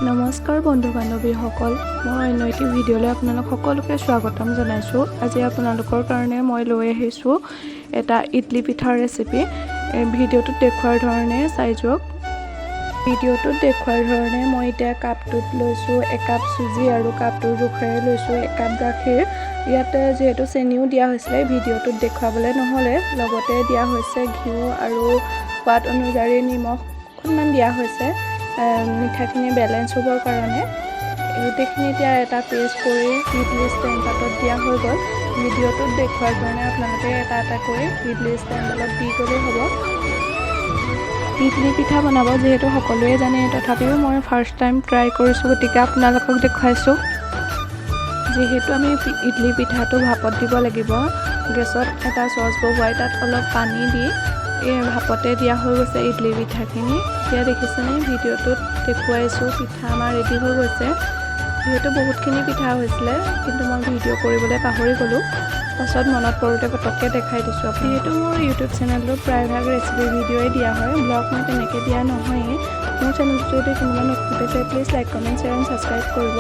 নমস্কাৰ বন্ধু বান্ধৱীসকল, মই অন্য এটি ভিডিঅ'লৈ আপোনালোক সকলোকে স্বাগতম জনাইছোঁ। আজি আপোনালোকৰ কাৰণে মই লৈ আহিছোঁ এটা ইডলি পিঠাৰ ৰেচিপি। ভিডিঅ'টোত দেখুওৱাৰ ধৰণে চাই যাওক। ভিডিঅ'টোত দেখুওৱাৰ ধৰণে মই এতিয়া কাপটোত লৈছোঁ একাপ চুজি আৰু কাপটোৰ জোখেৰে লৈছোঁ একাপ গাখীৰ। ইয়াত যিহেতু চেনিও দিয়া হৈছিলে, ভিডিঅ'টোত দেখুৱাবলৈ নহ'লে। লগতে দিয়া হৈছে ঘিউ আৰু সোৱাদ অনুযায়ী নিমখ অকণমান দিয়া হৈছে, মিঠাখিনি বেলেঞ্চ হ'বৰ কাৰণে। গোটেইখিনি এতিয়া এটা পেষ্ট কৰি ইডলি ষ্টেণ্ড পাতত দিয়া হৈ গ'ল। ভিডিঅ'টোত দেখুওৱাৰ ধৰণে আপোনালোকে এটা এটাকৈ ইডলি ষ্টেণ্ডত দি গ'লেই হ'ব। ইডলি পিঠা বনাব যিহেতু সকলোৱে জানে, তথাপিও মই ফাৰ্ষ্ট টাইম ট্ৰাই কৰিছোঁ, গতিকে আপোনালোকক দেখুৱাইছোঁ। যিহেতু আমি ইডলি পিঠাটো ভাপত দিব লাগিব, গেছত এটা চচ বহুৱাই তাত অলপ পানী দি এই ভাপতে দিয়া হৈ গৈছে ইডলি পিঠাখিনি। এতিয়া দেখিছেনে, ভিডিঅ'টোত দেখুৱাইছোঁ, পিঠা আমাৰ ৰেডি হৈ গৈছে। যিহেতু বহুতখিনি পিঠা হৈছিলে, কিন্তু মই ভিডিঅ' কৰিবলৈ পাহৰি গ'লোঁ। পাছত মনত পৰোঁতে পটককৈ দেখাই দিছোঁ। যিহেতু মোৰ ইউটিউব চেনেলটোত প্ৰায়ভাগ ৰেচিপি ভিডিঅ'ই দিয়া হয়, ব্লগ মই তেনেকৈ দিয়া নহয়েই। মোৰ চেনেলটো যদি কোনোবা নতুন পাইছে, please like, comment, share and subscribe কৰিব।